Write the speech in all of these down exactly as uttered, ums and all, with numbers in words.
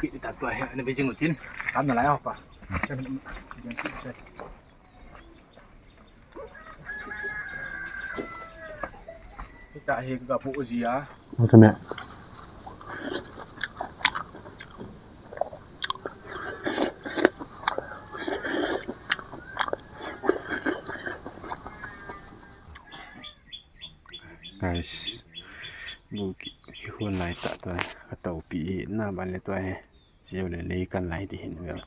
Ita tua hi, ana vei jing utin. Tam na lai ho pa. Ita hi ka pu ji a. Ota me. Guys, bu ki, kihon lai tah tua, ka topi hi, na ban le tua hi, siu le lei kan lai di hin vel.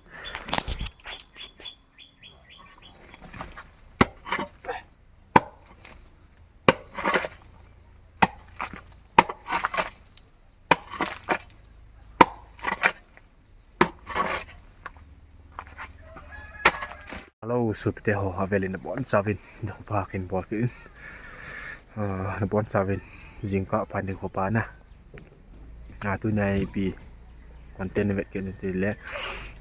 Hello, sopite ho, avel in nabonchauvin nikho pha kahin bol kit in. Ah, nabonchauvin jingkah pha nikho pha na. Ah, tunia ipi content vet kit in tile,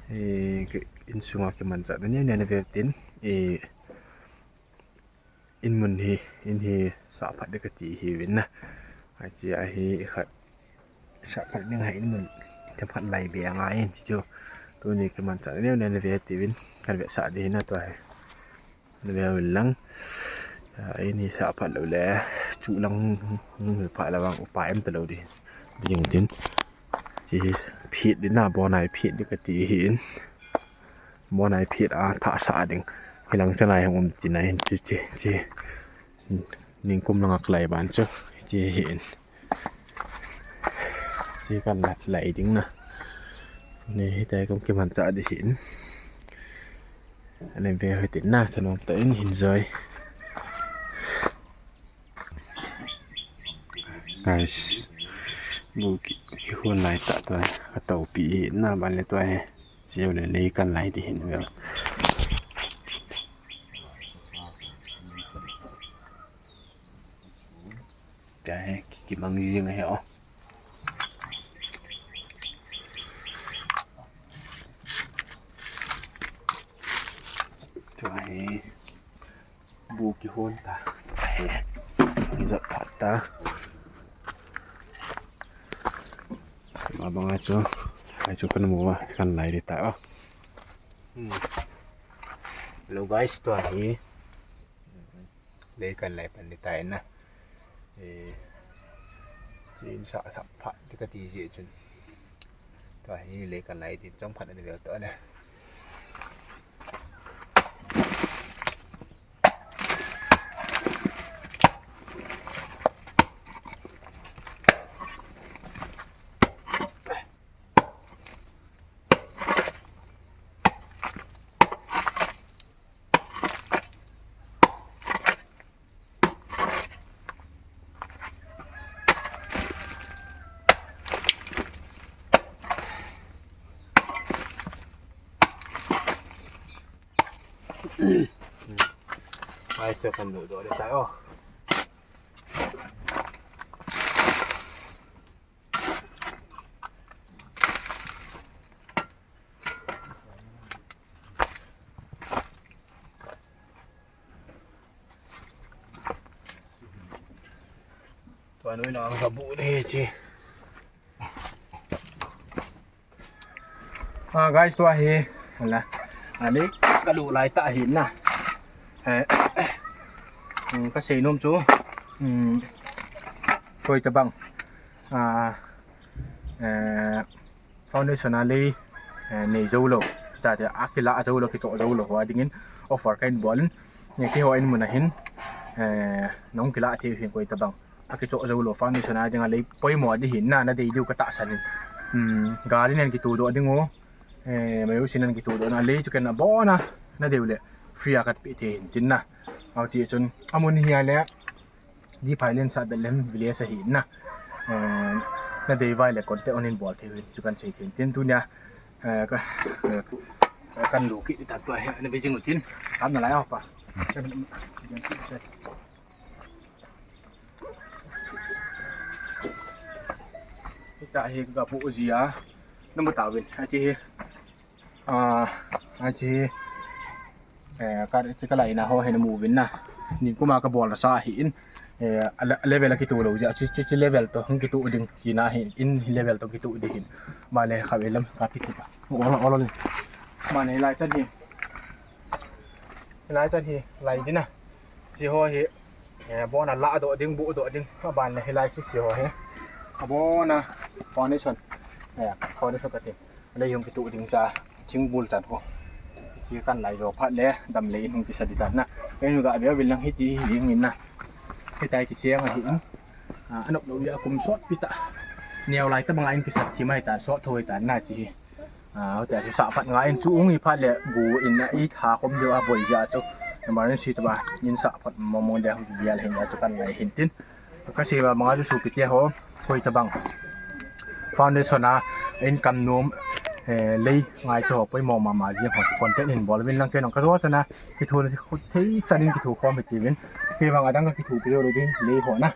eh, insunga kimanchah na neo neo na ve tin, eh, in mun hi, in hi sah phat ding kati hiuvin na. Hiche a hi khat sah phat ding ahin mun themkhat lai be angai in, chuchu tuni kimanchah na neo neo na ve tiuvin, kan vetsah ding ahin na tua hi. Na ve uvin lang. Ah, in hi sah phat lou le, chuh lang hung hi phat le vang upa em talou ding. Ding tin. Hiche hi phet ding na, bon a hi phet ding kati ahin. Bon a hi phet a thah sah ding. Hilang chan a hi hung um tina hin hiche, hiche. Ningkum langa kalai ban chu. Hiche ahin. Hiche kan la, lai ding na. Ni hitia kon kimanchah ding ahin. Ana ve hoi tin na, thanom tah in hin joi. Guys, bu ki, kihon lai tah tua, ka topi hi, na ban le tua hi, siu le lei kan lai di hin vel. Tua hi, ki, kimang jing ahi o. Tua hi. Bu kihon ta. He. Kijot phat ta. Abang a chu. Ai chu kan mu a, kan lai di ta o. Hmm. Hello guys, tua hi. Lei kan lai pan di ta in na. Eh, chin sah, sah phat di kati jeh chun. Tua hi lei kan lai di chomkhat na di vel to na. Ai, tua kan doh doh le tai o. Tua noi na ka bu de che. Ah, guys, tua hi. Hala. Ani, ka lu lai ta hi na. Eh, mm, ka sei nom chu. Mm, koi tabang. Ah, eh, foundation a lei, eh, nei jou lou. Chuti a kila jou lou, kichoh jou lou ho a dingin offer kahin bol in. Nei keiho in mun a hin, eh, nahung kila thei hin koi tabang. Akichoh jou lou foundation a dinga lei poimo ding hin na, na dei diu ka tahsan in. Hmm, gari nen kitoh doh ding u. Eh, mai u sin nen kitoh doh na lei chu ken abon a. Na dei u le free a kan pe thei hin tin na. Au ti chun amun hi a le. Di Phailen sa Bethlehem village ahi na. Eh, na dei vai le contact on in bol thei hin chu kan sei thei tin tunia. Eh, ka, eh, kan lu kit ta tua hi, na vei jing utin. Tam na lai ho pa. Hita hi ka pu ji a. Number ta win. Achi hi. Ah, achi hi. Eh, ka, chi ka lai na ho hi na mu vin na. Ni kuma ka bol sa hi in. Eh, a le-, level a kitoh lou jeh a, chu, chu, chu level toh hung kitoh ding tina hi, in hi level toh kitoh ding hin. Mane kha ve lam ka kitoh ta. Ol, ol, ol. Mane lai chan hi. Lai chan hi, lai ding a. Chi ho hi, eh, bon a la doh ding, bu doh ding. Aban le hi lai si si ho hi. Abon a foundation. Eh, foundation ka ti. Lei hung kitoh ding cha, thingbul chan ho. Chi kan lai jo phat le, dam lei hung kisa ding tan na. Kei nu ga bia vil lang hiti hi ding in na. Hitai kicheng ahi in. Ah, anop lou ya kum sot pi ta. Neo lai ta banga in kisa thi mai ta, sot thoi ta na chi hi. Ah, hote a sa phat nga in chu ung i phat le gu in na i tha khom deu a boi ja chu. Emergency ta ba in sa phat mo mo de hung bial hin ja chu kan lai hin tin. Ka sei ba manga chu sopi te ho, koi tabang. Foundation a, in kam nom, eh, lei ngai chu ho poimo mama jing ho content in bol vin lang kei nong ka jo chana, kithu na khu thei chan in kithu khom hi ti vin. Kei bang adang ka kithu pi lo vin, lei ho na.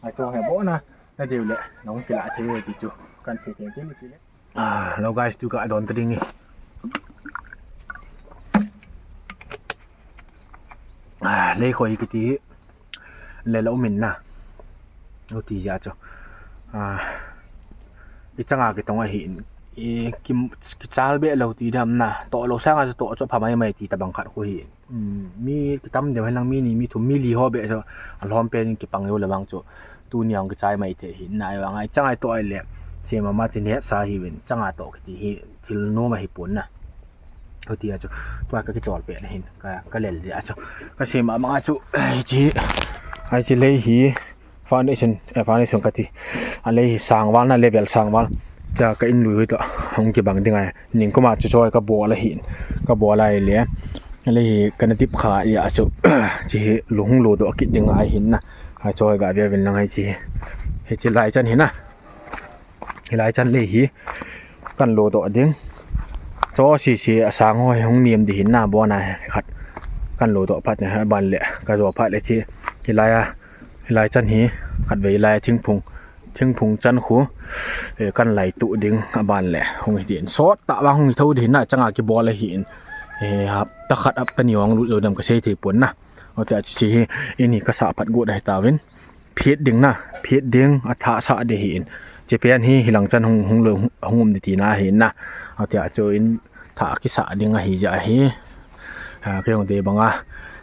Ai chu he bo na, na deu le, nong kila thei ti chu. Kan sei thei thei ni ti le. Ah, hello guys, tu ka don ta ding e. Ah, lei khoi kiti le lo min na. Lo ti ja chu. Ah, i changa kitong ahi in. I kim, kichal be lo ti dam na. To lo sanga chu to chu pha mai mai ti tabang khat khu hi. Um, mi kitam deu hen lang mi ni mi thum mi li ho be chu. A lhom pen kipang lo le bang chu. Tuni ang kichai mai thei hi, nai vang ai chang ai to ai le, sema ma chi ne sa hi vin, chang a to kiti hi, thil nom ahi pon na. Hoti a chu, tua ka kichol pe na hin, ka, ka lel je a chu. Ka sema ma chu, ai chi, ai chi lei hi, foundation, eh, foundation ka ti. A lei hi sangval na, level sangval. Tia ka in lui hui to, hung kibang ding ai. Ning kuma chu choi ka bol ahi, ka bol ai le. Lei hi kana tip kha i a chu, chi hi lu hung lu doh kit ding ai hin na. Hai choi ga ve vin lang hai chi hi. Hi chi lai chan hi na. Hi lai chan lei hi kan lu doh ding. Cho si si a sang ho hi hung niam di hin na bo na khat. Kan lu doh phat ne ban le ka jo phat le chi. Hi lai a, hi lai chan hi khat ve lai thingphung. Thingphung chan khu, eh, kan lai tu ding a ban le hung hi din. Sot ta vang hung hi tho din na changa kibol ahi in. Eh, hapta khat hapta ni vang lut lo dam ka sei thei pon na. Hote a chu chi hi, in hi ka sa phat got ahi ta vin. Phit ding na, phit ding a tha sa de hi in. Chi pen hi, hi lang chan hung, hung lo, hung um di ti na hi na. Hote a chu in tha kisa ding ahi ja hi. Ah, ka jong de banga,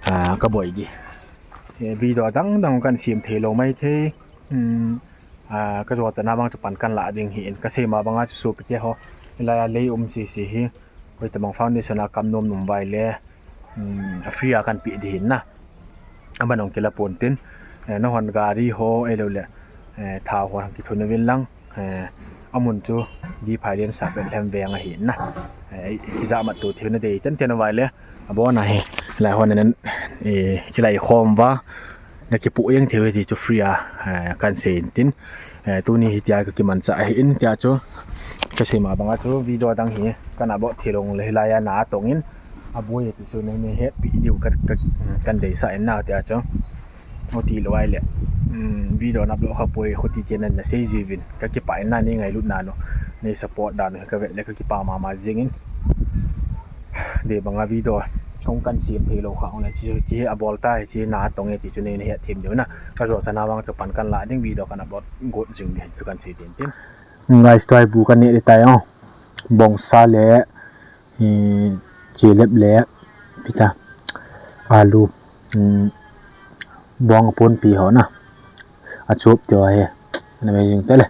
ah, ka boi di. Eh, video dang dang kan siam thei lo mai thei. Hmm. Ah, ka jo chana bang chu pan kan la ding hi in. Ka sei ma banga chu sopi te ho. Hilai a lei um si si hi. Hoi ta bang foundation a kam nom nom vai le. Hmm, a free a kan pi di hin na. A ban ong kila pon tin. Eh, na hon gari ho ei lo le. Eh, thao ho hang ki thun vin lang. Eh, amun chu di phai den sa pe lem veng ahi na. Eh, ki ja mat tu theu na dei ten ten vai le. A bon a hi. Lai hon nen, eh, ki lai khom va. Na kipu jeng thei ve ti chu free a, eh, kan sei in tin. Eh, tuni hi tia ka kimanchah ahi in tia chu. Ka sei ma banga chu video dang hi kan upload thei lou le hilai a na tong in. A boi ti chu nei nei het pi diu ka, ka, kan deisah in na tia chu. O ti lou ai le. Um, video na upload kha poi khuti te na, na sei ji vin. Ka kipah in na nei ngailut na no. Nei support dan ka vet le ka kipah mama jing in. Dei banga video kong kan siam thei lou kha ong le chi, chi a bol ta hi chi na tong e ti chu nei na het thim diu na. Ka jo chana bang chu pan kan la ding video kan upload got jing ding chu kan sei tin tin. Guys, tua hi bu kan neh ding tai o. Bongsa le, eh, chelep le, pita, alu, um, bong pon pi ho na. A chup tiu ahi. Na me jing te le.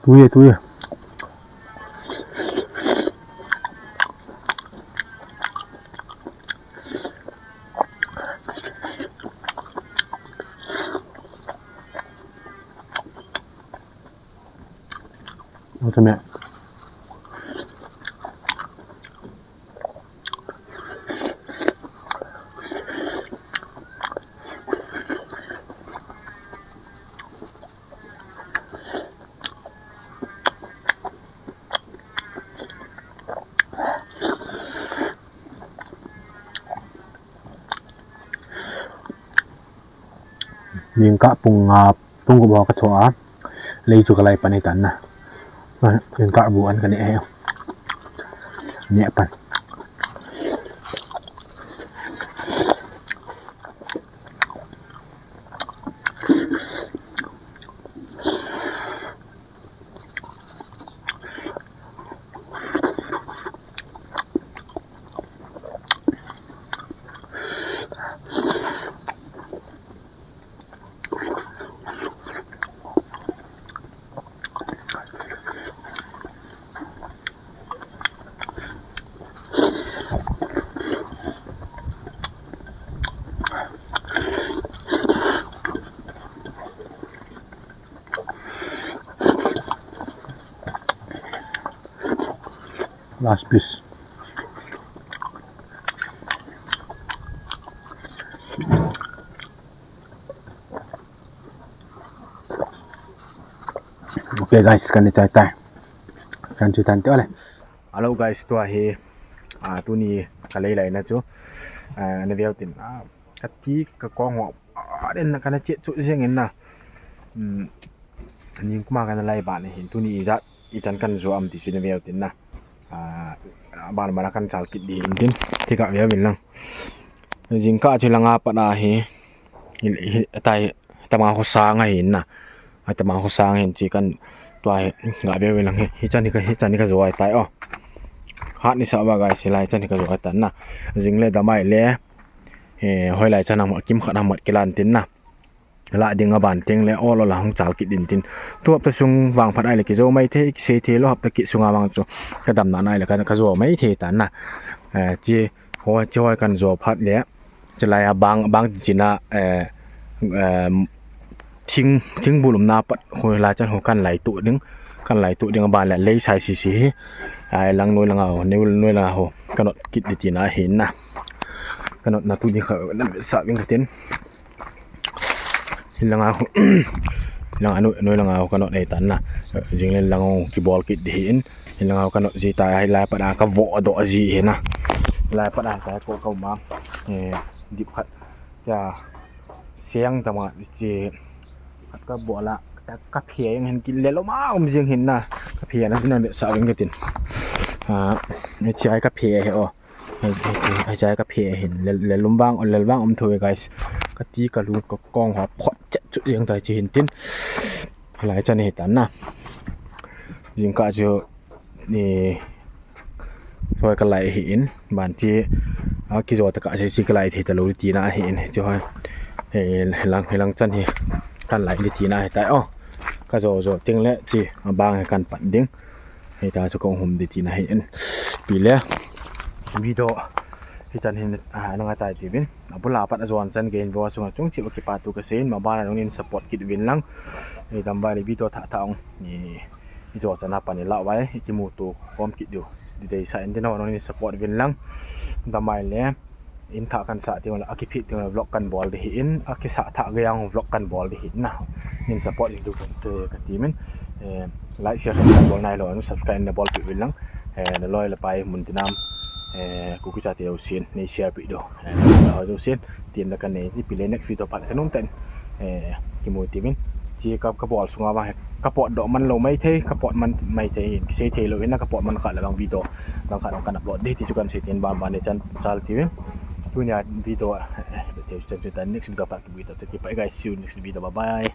Tui e, tui e. Ota me. Jingkah pung nga, pung gup ho ka tho a, lei chu ka lai pan ahi tan na. Jingkah bu an ka neh ahi. Neh pan. Last piece. Okay guys, kan ni chai tai. Kan chu tan te ole. Hello guys, tua hi, ah, tuni ka lei laina chu, ah, na veu tin, ah, ka ti ka kong ho, ah, den na ka na che chu jeng in na. Hmm, ning kuma ka na lai ba ni hin, tuni ijat, ichan kan jo am ti chu na veu tin na. Ah, ban ban kan chal kit di in tin, ti ka veu in lang. Jingkah chu langa pat ahi, hi, hi, tai, tama ho sang ahi na. Atama ho sang hin chi kan tua hi, ga veu in lang hi, hichan hi ka, hichan hi ka jo ahi tai o. Hat ni sa ba guys, hilai chan hi ka jo ahi tan na. Jing le damai le, eh, hoilai chan ham, kimkhat ham kilan tin na. La ding a ban teng le ol ol a hung chal kit din tin. Tu hapta sung vang phat ai le kijo mai thei, kisei thei lou, hapta kit sunga vang chu ka damna nai le ka, ka jo mai thei tan na. Eh, chi ho, chi ho kan jo phat le. Chulai a bang, bang china, eh, eh, thing, thing bulum na pat ho la chan ho kan lai tu ding, kan lai tu ding a ban le lei sai sisi hi. Ai lang noi langa ho, noi, noi langa ho, ka not kit di tina hin na. Ka not na tuni kha na sa ving ka tin. Hi langa ho, langa noi, noi langa ho ka not nei tan na. Jing le lang ho kibol kit di hin. Hi langa ho ka not ji ta, hilai pat a ka vo do ji hi na. Hilai pat a ka ko ko ma. Eh, dip khat. Cha, siang tama, chi, khat ka bola, ka, ka phia jeng hin kile lou ma um jeng hin na. Ka phia na sina sa ving ka tin. Ah, ni chi ai ka phia he o. Ai, ai, ai, ai, ka phia hin. Le, le lum vang, le vang um tho e, guys. Ka ti ka lu ka kong ho phot chet chu jeng tai chi hin tin. Lai chan hi tan na. Jingkah chu ni, hoi ka lai hi in, ban chi, a, kijo ta ka se chi ka lai thei ta lou tina hi in, chi hoi. He, he lang, he lang chan hi, kan lai di tina hi tai o. Ka jo jo ting le chi, a bang hi kan pan ding. Hei ta chu kong hum di tina hi in. Pi le, video, hi tan hin, a, nang a tai ti vin. A bula pat a jo an chan ke hin vo a sunga chung chi va kipa tu ka se in, ma ban a nung in support kit vin lang. Hei tam vai le video tha tha ong. Ni, i jo chana pan i lau vai, i kimuto khom kit diu. Di dei sa in tin ho, nangni support vin lang. Damai le, in thah kan sah teng le, a kiphit teng le vlog kan bol di hi in, a kisah thah gei ang vlog kan bol di hi na. Nin support in diu kan te ka ti min. Eh, like, share kan bol nai lou, subscribe na bol pi vin lang. Eh, na loi le pai mun tinam. Eh, Kuki chate u sin, ni share pi diu. Eh, na loi u sin. Tin da kan nei, ti pi le next video phat ka nung ten. Eh, kimu ti min. Chi ka, ka bol sunga vang, ka pot doh man lou mai thei, ka pot man mai thei, kisei thei lou in, ka pot man kha le vang video, vang kha vang kan upload di, ti chu kan sei tin ban ban ni chan chal ti min. Tunia video, eh, te chan chu tan next video phat kimu ta, te ki pai guys, see you next video, bye bye.